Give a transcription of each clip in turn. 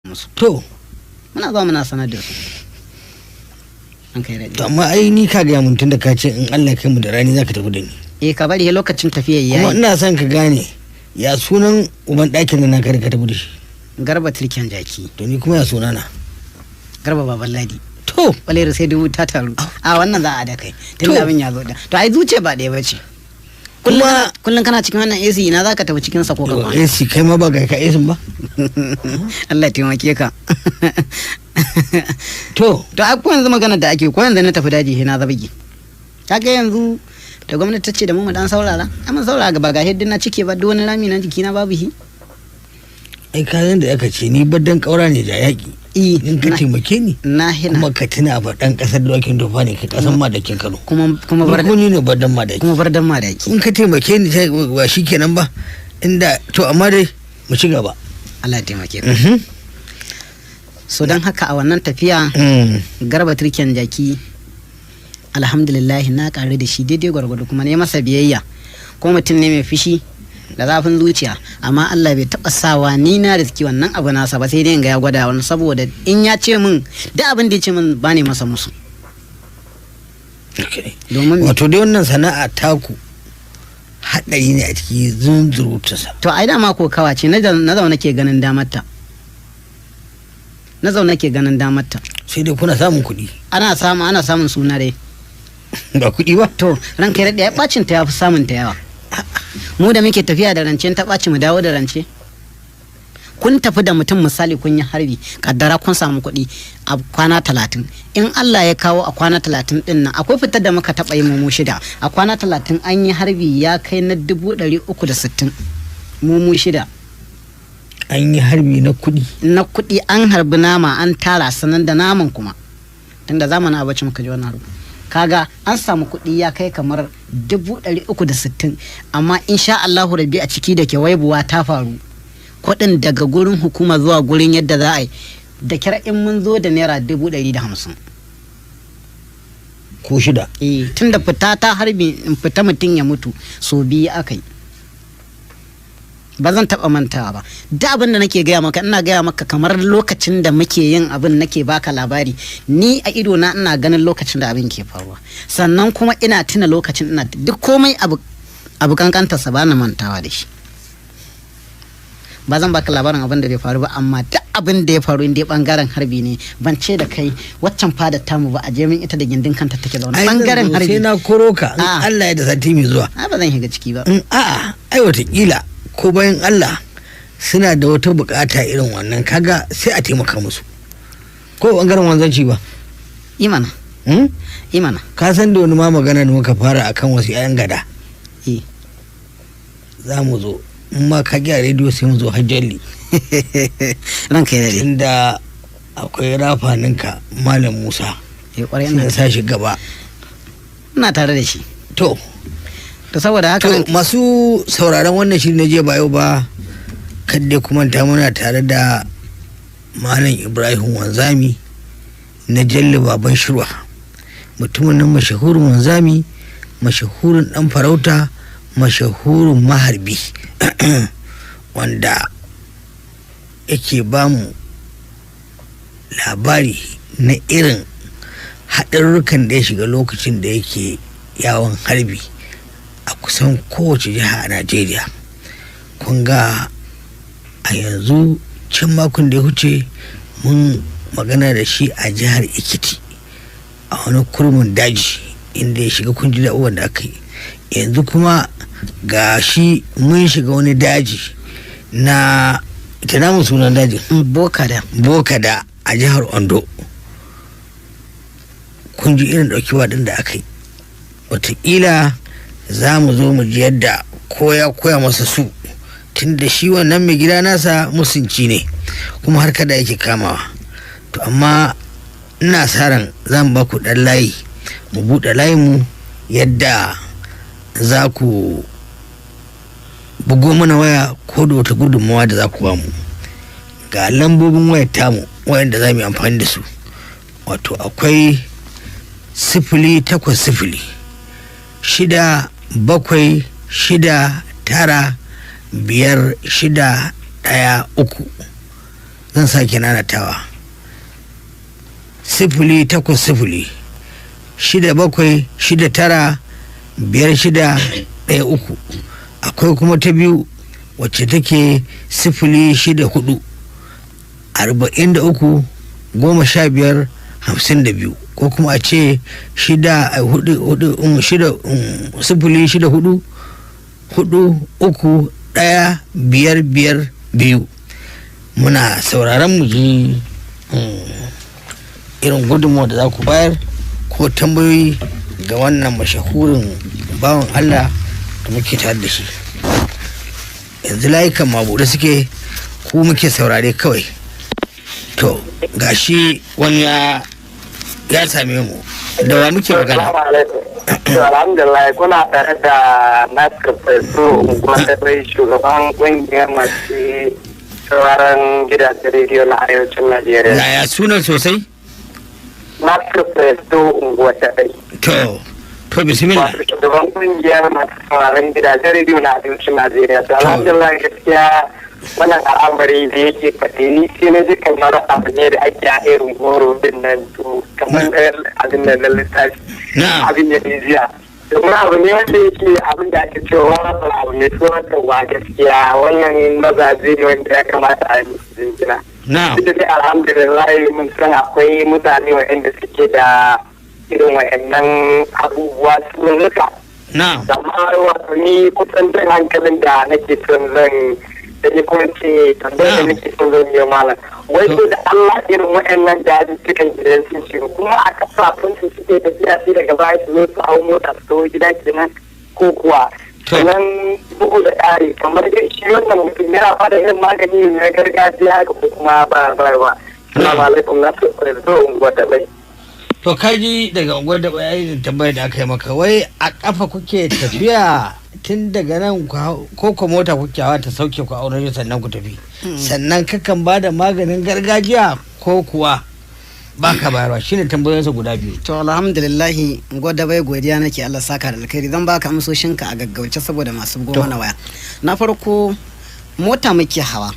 Musu. To. Muna zuwa muna sanar da su an kai daɗi. To, amma ai ni ka gaya mun tunda ka ce in Allah ya kai mu da rani zaka tafi da ni. Eh, ka bari lokacin tafiyar Kuma yayi. ina son ka gane ya sunan uban ɗakin da naka da ka tafi da shi. Garba Turken Jaki. To, ni kuma ya sunana? Garba Baban Ladi. To. Kwalero sai dubu ta taru a wannan za a da kai tun To. abin ya zo da to ai zuciya ba ɗaya bace. Kullum kullum kana cikin wannan AC, ina zaka tafi cikin sa ko ka kwana? AC, kai ma ba ga ka AC ba. Allah ya taimake ka. To. To, ai ko yanzu magana da ake, ko yanzu na tafi daji sai na zabgi. Kaga yanzu da gwamnati ta ce da mu mu dan saurara, ai mun saurara, ga ba ga hiddin na cike ba, duk wani rami na jiki na babu shi. Ai kayan da aka ce ni baddan kaura ne ja yaki. In ka taimake ni na hina kuma ka tuna ba dan kasar Dawakin Tofa ne, ka kasan Madakin Kano. Kuma bar Ni ne baddan Madaki. Kuma bar dan Madaki. In ka taimake ni sai ba shikenan ba inda. To, amma dai mu ci gaba. Allah ya taimake ka. So don haka a wannan tafiya, Garba Turken Jaki, alhamdulillah na karu da shi daidai gwargwado, kuma ne masa biyayya. Ko mutum ne mai fushi da zafin zuciya, amma Allah bai taba sawa ni na riski wannan abu nasa ba, sai dai in ga ya gwada wani, saboda in ya ce min duk abin da ya ce min ba ne masa musu. Domin me? Wato dai wannan sana'a taku haɗari ne a ciki zunzurutunsa. To, ai dama ko kawa ce na zaune ke ganin damarta, na zaune ke ganin damarta. Sai dai kuna samun kuɗi. Ana samu, ana samun suna dai. Ba kuɗi ba. To, ranka ya daɗe, ya ɓacin ta ya fi samun ta yawa. Mu da muke tafiya da rance, ta ɓaci mu dawo da rance. Kun tafi da mutum, misali kun yi harbi, kaddara kun samu kuɗi a kwana 30. In Allah ya kawo a kwana 30 ɗin nan, akwai fitar da muka taɓa yi mu shida a kwana 30, an yi harbi ya kai na 360,000, mu shida. An yi harbi na kuɗi? Na kuɗi, an harbi nama an tara, sanan da naman kuma tunda zamanin Abacha muka ji wannan harbi, kaga an samu kuɗi ya kai kamar 360,000. Amma insha Allahu Rabbi a ciki da ke waibuwa ta faru, kuɗin daga gurin hukuma zuwa gurin yadda za a yi da kyar in mun zo da naira 150,000. Ko shida? Eh, tun da fita ta harbi in fita mutum ya mutu so biyu aka yi. Ba zan taɓa mantawa ba. Da abin da nake gaya maka, ina gaya maka kamar lokacin da muke yin abin nake baka labari. Ni a ido na ina ganin lokacin da abin ke faruwa, sannan kuma ina tuna lokacin, ina duk komai abu abu kankantarsa ba na mantawa da shi. Ba zan baka labarin abin da bai faru ba, amma duk abin da ya faru inda bangaren harbi ne, ban ce da kai waccan fadar tamu ba a je min ita da gindin kanta take zaune. Ai zan Bangaren zo, harbi. Sai na koro ka in Ah. Allah ya da sati mai zuwa. Ai ba zan shiga ciki ba. In a'a, ai watakila ko bayan Allah suna da wata bukata irin wannan, kaga sai a taimaka musu ko bangaren wanzanci ba. Imana. Hmm? Imana. Ka san da wani ma magana da muka fara akan wasu 'ya'yan gada. Eh. Za mu zo, in ma ka gyara rediyo sai mu zo hajjalli. Ranka ya daɗe. Inda akwai rafaninka Malam Musa. Eh, kwarai. Sai Ina sa shi gaba. Ina tare da shi. To. To, saboda haka To, masu sauraron wannan shiri na jiya ba yau ba, kadai kuma ta muna tare da Malam Ibrahim Wanzami na Jalli Baban Shirwa, mutumin nan mashahurin wanzami, mashahurin dan farauta, mashahurin maharbi, wanda yake ba mu labari na irin haɗarurrukan da ya shiga lokacin da yake yawon harbi a kusan kowace jiha a Najeriya. Kun ga a yanzu can makon da ya huce mun magana da shi a jihar Ekiti a wani kurmin daji inda ya shiga, kun ji da abubuwan da aka yi. Yanzu kuma ga shi mun shiga wani daji na ita namun sunan dajin. Boka da. Bokada a jihar Ondo. Kun ji irin ɗauki waɗin da aka yi. Wataƙila za mu zo mu ji yadda koya koya masa su, tunda shi wannan mai gida nasa musunci ne kuma har kada yake kamawa. To, amma ina sa ran za mu ba ku ɗan layi, mu buɗe layinmu yadda za ku bugo mana waya ko da wata gudunmawa da za ku ba mu. Ga lambobin wayar tamu wayanda za mu yi amfani da su, wato akwai 080 6 7 6 9 5 6 1 3. Zan sake nanatawa: 080 67 69 56 13. Akwai kuma ta biyu wacce take 064 43 15 52, ko kuma a ce 6 4 4 6 064 4 3 1 5 5 2. Muna sauraron mu ji irin gudunmawa da za ku bayar ko tambayoyi ga wannan mashahurin bawan Allah da muke tare da shi yanzu. Layukan mabuɗe suke, ku muke saurare kawai. To, gashi wani ya same mu. Da wa muke magana? Alhamdulillah, kuna tare da Nasir Fesu, unguwar shugaban kungiyar masu sauraron gidajen rediyo na arewacin Najeriya. Yaya sunan sosai? Nasir Fesu, unguwar Dabai. To, bismillah. Wato shugaban kungiyar masu sauraron gidajen rediyo na arewacin Najeriya. To, alhamdulillah, gaskiya wannan al'amari da yake faɗi, ni sai na ji kamar abu ne da ake a irin goro din nan, to kamar abin nan na littafi. Abin da ya jiya. Domin abu ne wanda yake abin da ake cewa wannan abu ne tsoratarwa. Gaskiya wannan mazaje ne wanda ya kamata a yi musu jinjina. Duk da dai alhamdulillah mun san akwai mutane waɗanda suke da irin waɗannan abubuwa sun. Amma wato ni kusan jan hankalin da nake son zan da ni kuma ce tambayar da nake son zan yi malam. Wai ko da Allah irin waɗannan dazuzzukan idan sun shiga kuma a kafafun su suke tafiya, sai daga baya su zo su hau mota su taho gida kenan ko kuwa? Sannan bugu da ƙari, kamar dai shi wannan mutum yana fada irin magani na gargajiya haka ko kuma ba bayarwa? Assalamu alaikum, na so zo unguwar da bai. To, kaji daga unguwar da bayani da tambayar da aka yi maka: wai a kafa kuke tafiya tun daga nan ko ko mota kuke hawa ta sauke ku a wurin sannan ku tafi? Sannan kakan ba da maganin gargajiya ko kuwa ba ka bayarwa? Shine tambayoyinsa guda biyu. To, alhamdulillahi, gwada bai godiya nake, Allah saka da alkhairi. Zan baka amsoshinka a gaggauce saboda masu goma na waya. Na farko, mota muke hawa.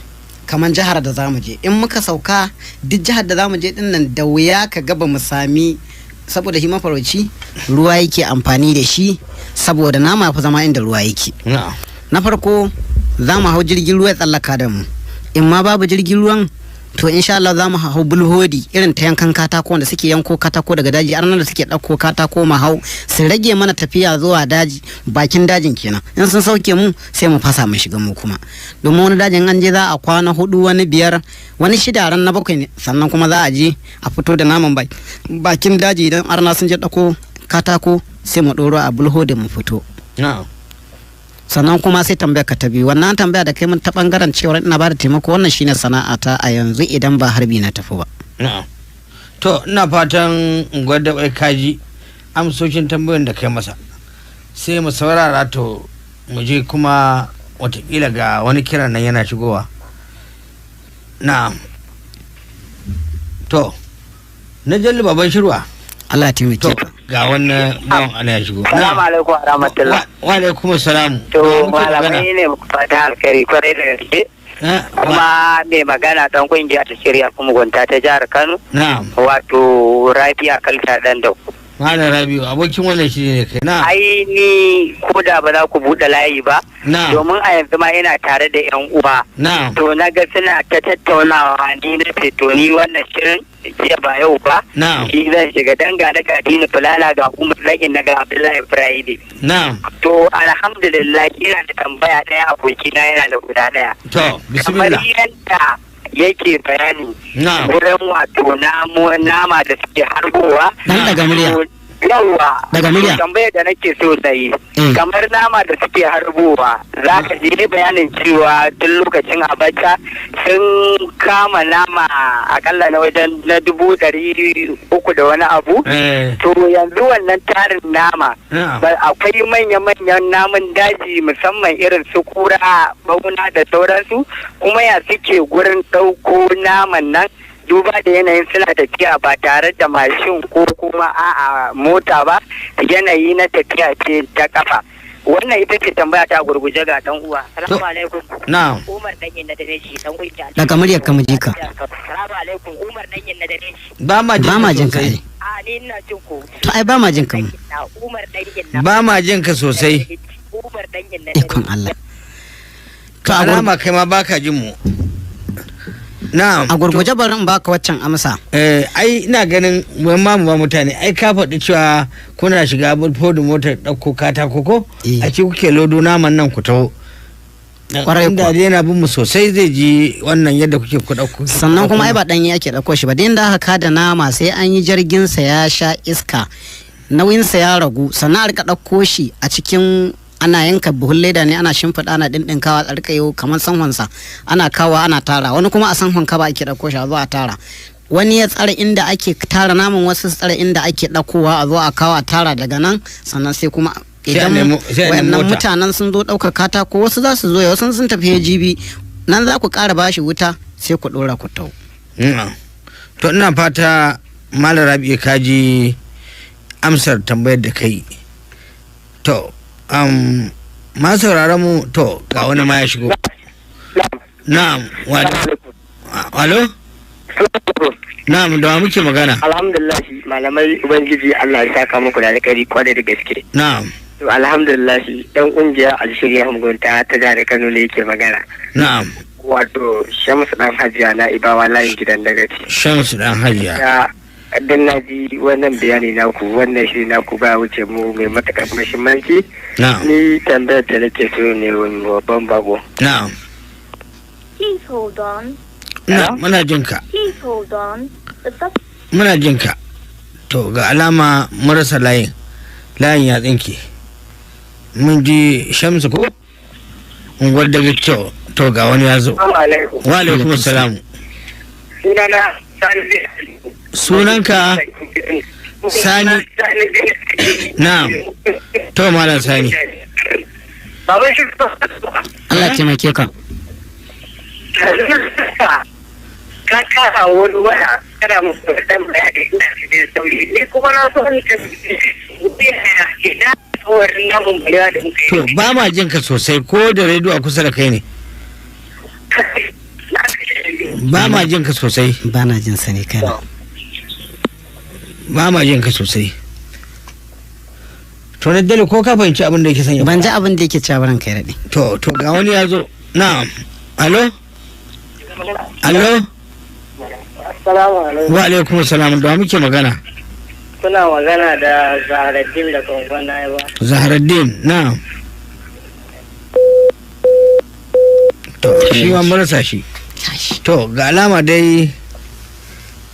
Kamar jihar da zamu je, in muka sauka, duk jihar da zamu je din nan da wuya ka ga ba mu sami, saboda shi mafarauci ruwa yake amfani da shi, saboda nama fi zama inda ruwa yake. Na farko, za mu hau jirgin ruwa ya tsallaka da mu. In ma babu jirgin ruwan, to insha Allah za mu hau bulhodi irin ta yankan katako wanda suke yanko katako daga daji, arnan da suke ɗauko katako, mu hau su rage mana tafiya zuwa daji, bakin dajin kenan. In sun sauke mu, sai mu fasa mu shiga mu kuma, domin wani dajin an je za a kwana hudu, wani biyar, wani shida, ran na bakwai ne sannan kuma za a je a fito da naman bakin daji. Idan arna sun je ɗauko katako, sai mu ɗoro a bulhodi mu fito. Sannan kuma sai tambaya ka ta biyu, wannan tambaya da kai mun ta bangaren cewa ina bada taimako, wannan shine sana'ata a yanzu idan ba harbi na tafi ba. Na'am. To, ina fatan gwada bai kaji amsoshin tambayoyin da kai masa. Sai mu saurara, to mu je kuma watakila ga wani kiran nan yana shigowa. Na'am. To, na jalli baban shirwa. Allah ya taimake To, ka. ga wannan bawan Allah ya shigo. Salamu alaikum wa rahmatullah. Wa alaikum salam. To, malamai ne muku fatan alkhairi kwarai da gaske. Kuma mai magana dan kungiya ta shirya kuma gunta ta jihar Kano. Na'am. Wato Rabia Kalta dan da Malam Rabiu, abokin wannan shi ne kai. Na'am. Ai ni ko da ba za ku buɗe layi ba. Na'am. Domin a yanzu ma ina tare da yan uwa. Na'am. To, na ga suna ta tattaunawa, ni na ce to ni wannan shirin jiya ba yau ba. Na'am. Shi zan shiga dan ga daga Dini Fulana, ga Umar Lakin, na ga Abdullahi Friday. Na'am. To, alhamdulillah, ina da tambaya ɗaya, abokina yana da guda ɗaya. To, Kamar bismillah. yadda yake bayani Na'am. wurin wato nama da suke harbowa. Dan daga murya. Yawwa. Daga murya. To, tambayar da nake so na yi. Mm. Kamar nama da suke harbowa, za ka ji ni bayanin cewa tun lokacin Abacha sun kama nama akalla na wajen na 300,000 da wani abu. Eh. To, yanzu wannan tarin nama Na'am. ba akwai manya-manyan namun daji musamman irin su kura, bauna da sauransu, kuma ya suke gurin ɗauko naman nan, duba da yanayin suna tafiya ba tare da mashin ko kuma a'a mota ba, yanayi na tafiya ce ta kafa? Wannan ita ce tambaya ta gurguje ga dan uwa. Salamu alaikum. Na'am. Umar dan yin na dare shi dan kungiya. Daga muryar ka mu ji ka. Salamu alaikum, Umar dan yin na dare shi. Ba ma jin Ba ma ka jin ka sosai. ai. A ni ina jin ku. To ai ba ma jin ka mu. Na Umar dan yin na. Ba ma jin ka sosai. Umar dan yin na dare. Ikon Allah. To a Alama kai ma baka jin mu. Na'am. a gurguje bari in baka waccan amsa. Eh, ai ina ganin wai ma mu ba mutane ai ka faɗi cewa kuna shiga fodin motar ɗauko katako ko Eh. a ce kuke lodo naman nan ku taho. Kwarai Inda kuwa. dai yana bin mu sosai zai ji wannan yadda kuke ku ɗauko. Sannan kuma ai ba ɗanye ake ɗauko shi ba, da inda aka kada nama sai an yi jirgin sa ya sha iska, nauyinsa ya ragu, sannan a rika ɗauko shi a cikin, ana yanka buhun leda ne, ana shimfiɗa, ana ɗinɗinkawa, a rika yi kamar sanhonsa, ana kawa ana tara. Wani kuma a sanhon kaba ake ɗauko shi a zo a tara. Wani ya tsara inda ake tara naman, wasu su tsara inda ake ɗaukowa a zo a kawo a tara. Daga nan sannan sai kuma Sai a idan sai a nemi wayannan mota. mutanen sun zo ɗaukar katako, wasu za su zo ya, wasu sun tafi jibi nan za ku ƙara bashi wuta, sai ku ɗora ku tau. Na'am. To ina fata Malam Rabi ka ji amsar tambayar da kai. To, ma sauraron mu, to ga wani ma ya shigo. Na'am, wa alo? Na'am, da wa muke magana? Alhamdulillah malamai, ubangiji Allah ya saka muku da alkhairi kwarai da gaske. Na'am. To alhamdulillah, dan kungiya Alshiri Mugunta ta jihar Kano ne yake magana. Na'am. Wato Shamsu dan Hajiya na Ibawa layin gidan dagaci. Shamsu dan Hajiya. Ya dan na ji wannan bayani naku, wannan shiri naku ba wuce mu mai matakar muhimmanci. Na'am. Ni tambayar da nake so ne wani babban bako. Na'am. Please hold on. Na, muna jin ka. Please hold on. The Muna jin ka. To ga alama mun rasa layin. Layin ya tsinke. Mun ji Shamsu ko? Unguwar daga kyau. To ga wani ya zo. Assalamu alaikum. Wa alaikum salam. Sunana Sani. Sunanka Sani. Na'am. To Malam Sani. Baban shi. Allah taimake ka. Ka kara wani waya kana musu dan bayani, ina cikin sauri ni kuma na so ni ka ina tsohon namun balewa da muka To ba ma jin ka sosai, ko da rediyo a kusa da kai ne. Ba ma jin ka sosai. Ba na jin sa ne kaina. Ba ma jin ka sosai. To na dale ko ka fahimci abin da yake son ya Ban ji abin da yake cewa ba, ranka ya daɗe. To ga wani ya zo. Na'am. Alo? Alo? Assalamu alaikum. Wa alaikum salam, da wa muke magana? Kuna magana da Zaharaddin da Kongon Naiba. Zaharaddin, na'am. To shi ma mun rasa shi. To ga alama dai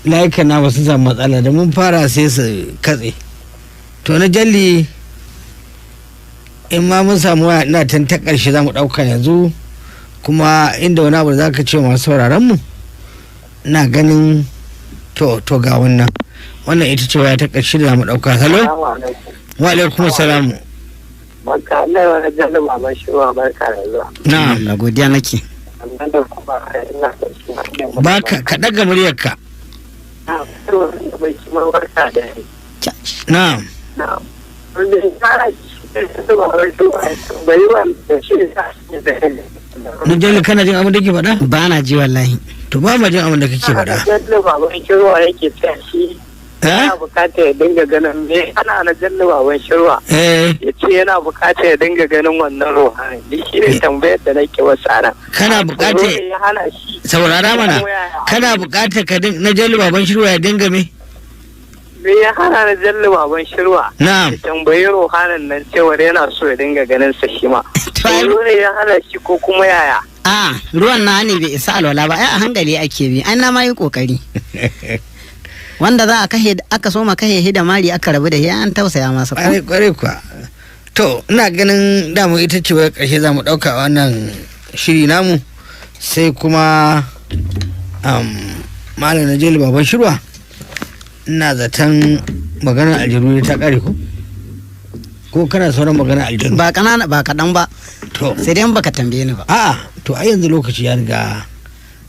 layukan na ba su samu matsala da mun fara sai su katse. To na jalli in ma mun samu waya ina tan ta ƙarshe za mu ɗauka yanzu, kuma inda wani abu da za ka ce masu sauraron mu, ina ganin to ga wannan wannan ita ce waya ta ƙarshe da za mu ɗauka. Hello, wa alaikum salam. Barka Allah wa rajalla baban shi wa barka da zuwa. Na'am. Allah godiya nake. Amma da kuma ina son shi ma. Ba ka ka ɗaga muryarka. Na so bai shi ma barka da Na'am. na. Wanda ya fara shi da baban shi wa bai wa shi da shi da. Na jalli kana jin abin da ke faɗa? Ba na ji wallahi. To ba ma jin abin da kake faɗa. Jallo baban shirwa yake cewa shi Eh? yana bukatar ya dinga ganin me ana na jallo baban shirwa. Eh, Ya ce yana bukatar ya dinga ganin wannan ruhani. Ni shi ne tambayar da nake wasu ana. Kana bukatar Ya hana shi. Saurara mana. Kana bukatar ka din na jalli baban shirwa ya dinga me? Me ya hana na jallo baban shirwa? Na'am. Ya tambayi ruhanin nan cewar yana so ya dinga ganin sa shi ma. To ai- Tsoro ne ya hana shi ko kuma yaya? A ruwan na ne bai isa alwala ba, ai a hankali ake bi, ai na ma yi kokari. Wanda za a kashe aka soma kashe shi da mari aka rabu da shi, an tausaya masa ko? Kwarai kwarai kuwa. To ina ganin damu ita ce wai ƙarshe za mu ɗauka a wannan shiri namu, sai kuma Malam Najeli baban shirwa, ina zaton maganar aljanu ne ta ƙare ko? Ko kana sauran maganar aljanu? Ba ƙanana ba kaɗan ba, To. sai dai in baka tambaye ni ba. A'a, to ai yanzu lokaci ya riga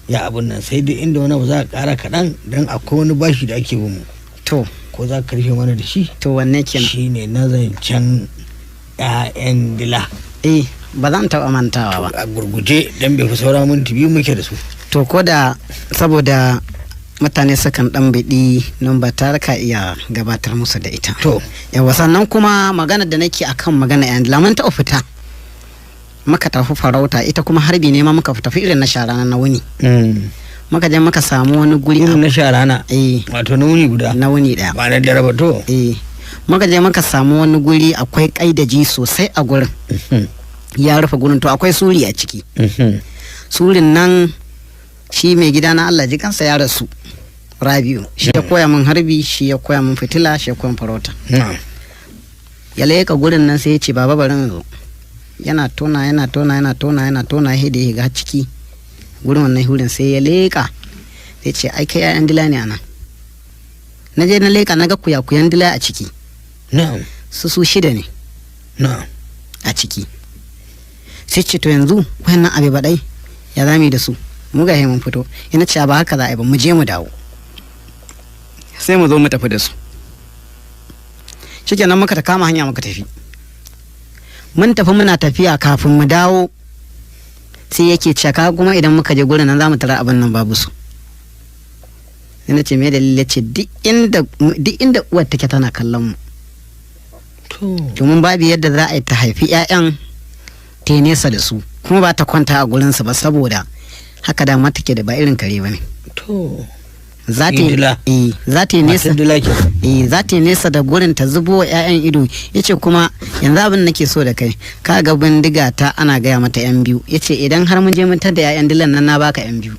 ya abun nan, sai dai inda wani abu za a ƙara kaɗan don akwai wani bashi da ake bin mu. To, Ko za ka rufe mana da shi? to wanne kenan? Shi ne na zancen 'ya'yan dila. Eh, ba zan taɓa mantawa ba. A gurguje, dan bai fi saura minti 2 muke da su. To, ko da saboda mutane sukan dan biɗi nan ba tare ka iya gabatar musu da ita. To. Yawa, sannan kuma magana da nake akan magana yan dila, mun taɓa fita, muka tafi farauta, ita kuma harbi ne ma, muka tafi irin na shara na wuni. Muka je muka samu wani guri Irin na sharana? Eh. Wato na wuni guda? Na wuni daya. Ba na dare ba, to. Eh, muka je muka samu wani guri, akwai kaidaji sosai a gurin, ya rufe gurin. To, akwai suri a ciki. Surin nan, shi mai gida na, Allah ji kansa, ya rasu, Rabiu, shi ya koya min harbi, shi ya koya min fitila, shi ya koya min farauta. Ya leka gurin nan, sai ya ce, "Baba, bari in zo." Yana tona, yana tona, yana tona, yana tona, sai da ya shiga ciki gurin wannan hurin, sai ya leka, sai ce, "Ai kai, 'ya'yan dila ne anan." Na je na leka, na ga kuyakuyan dila a ciki. Su su shida ne a ciki. Sai ce, "To, yanzu wayannan abe baɗai ya zami da su? Mu ga mun fito." Ina ce, "Ba haka za a yi ba, mu je mu dawo, sai mu zo mu tafi da su." Shikenan, muka ta kama hanya muka tafi. Mun tafi, muna tafiya, kafin mu dawo sai yake ce, "Ka kuma idan muka je gurin nan, za mu tara abin nan babu su." Ina ce, "Me dalili?" Ya ce, "Duk inda uwar take tana kallon mu." To. Domin babu yadda za a yi ta haifi 'ya'yan ta yi nesa da su, kuma ba ta kwanta a gurinsu ba, saboda haka dama take da ba irin kare ba ne. To. Za ta yi Dila. eh, za ta yi nesa. Matar dila ke. Eh, za ta yi nesa da gurin, ta zubo wa 'ya'yan ido. Yace kuma, "Yanzu abin da nake so da kai, ka ga bindiga ta, ana gaya mata yan 2." Yace, "Idan har mun je mun tada 'ya'yan dilan nan, na baka yan 2."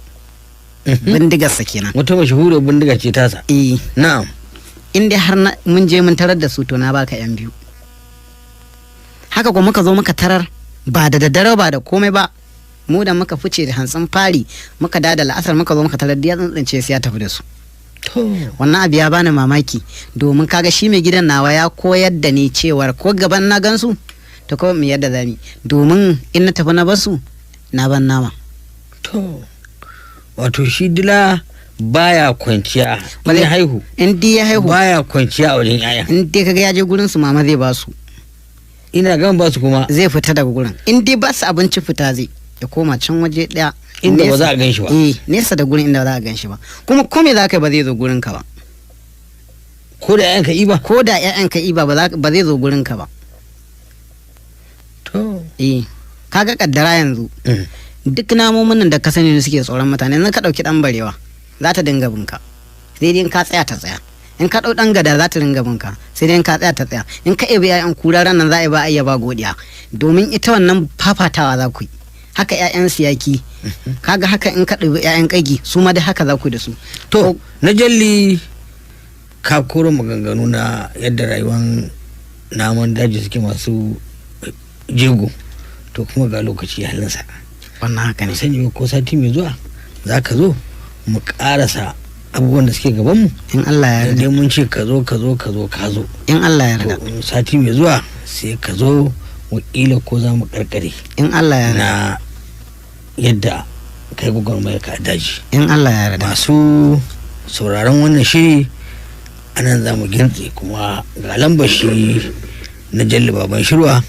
Bindigarsa kenan. Wata mashahurar bindiga ce tasa. Eh. In dai har mun je mun tarar da su, to na baka yan 2. Haka kuma muka zo muka tarar, ba da daddare ba da komai ba. Mu da muka fice da hantsin fari, muka da da la'asar, muka zo muka tarar da ya tsintsince su, ya tafi da su. To. Wannan abu ya bani mamaki, domin kaga shi mai gidan nawa ya koyar da ni cewar ko gaban na gansu, to kawai mu yadda zami, domin in na tafi na basu, na ban nama. To, wato shi dila baya kwanciya in ya haihu? In dai ya haihu. Baya kwanciya a wajen 'ya'ya? In dai kaga ya je gurin su, mama zai basu. Ina gama ba su kuma? Zai fita daga gurin. In dai ba su abinci, fita zai, ya koma can waje daya. Inda ba za a gan shi ba. Eh, nesa da gurin inda ba za a gan shi ba. Kuma ko me za ka yi, ba zai zo gurin ka ba. Ko da 'ya'yanka iba? Ko da ƴaƴan ka iba, ba zai zo gurin ka ba. To. Eh, kaga kaddara yanzu, duk namomin nan da ka sani da suke tsoron mutane, yanzu ka dauki dan barewa, za ta dinga binka, sai dai in ka tsaya ta tsaya. In ka dau dan gada, za ta dinga binka, sai dai in ka tsaya ta tsaya. In ka ebi ƴaƴan kura, ran nan za a yi ba a iya ba godiya, domin ita wannan fafatawa za ku yi. Haka ƴaƴan siyaki, kaga haka in ka ɗebi ƴaƴan ƙagi, su ma dai haka za ku yi da su. To, na jalli, ka koro maganganu na yadda rayuwar namun daji suke masu jego, to kuma ga lokaci halinsa. Wannan haka ne. Sani ba ko sati mai zuwa za ka zo mu karasa abubuwan da suke gabanmu. In Allah ya yarda. Dai mun ce ka zo, ka zo, ka zo, ka zo. In Allah ya yarda. To, sati mai zuwa sai ka zo, wakila ko za mu karkare In Allah ya yarda. na yadda kai gwagwarmayar ka a daji. In Allah ya yarda. Masu sauraron wannan shiri, anan za mu gintse. Kuma ga lambar shi na Jalli Baban Shirwa,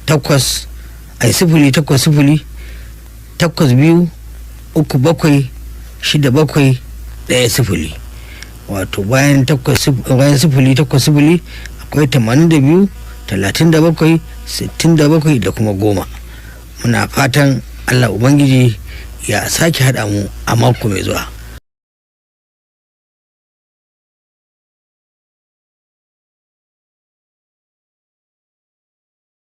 8 ai 0 8 0 8 2 3 7 6 7 1 0. Wato bayan 8, bayan 0 8 0 akwai 82 37 67 da kuma 10. Muna fatan Allah Ubangiji ya sake haɗa mu a mako mai zuwa.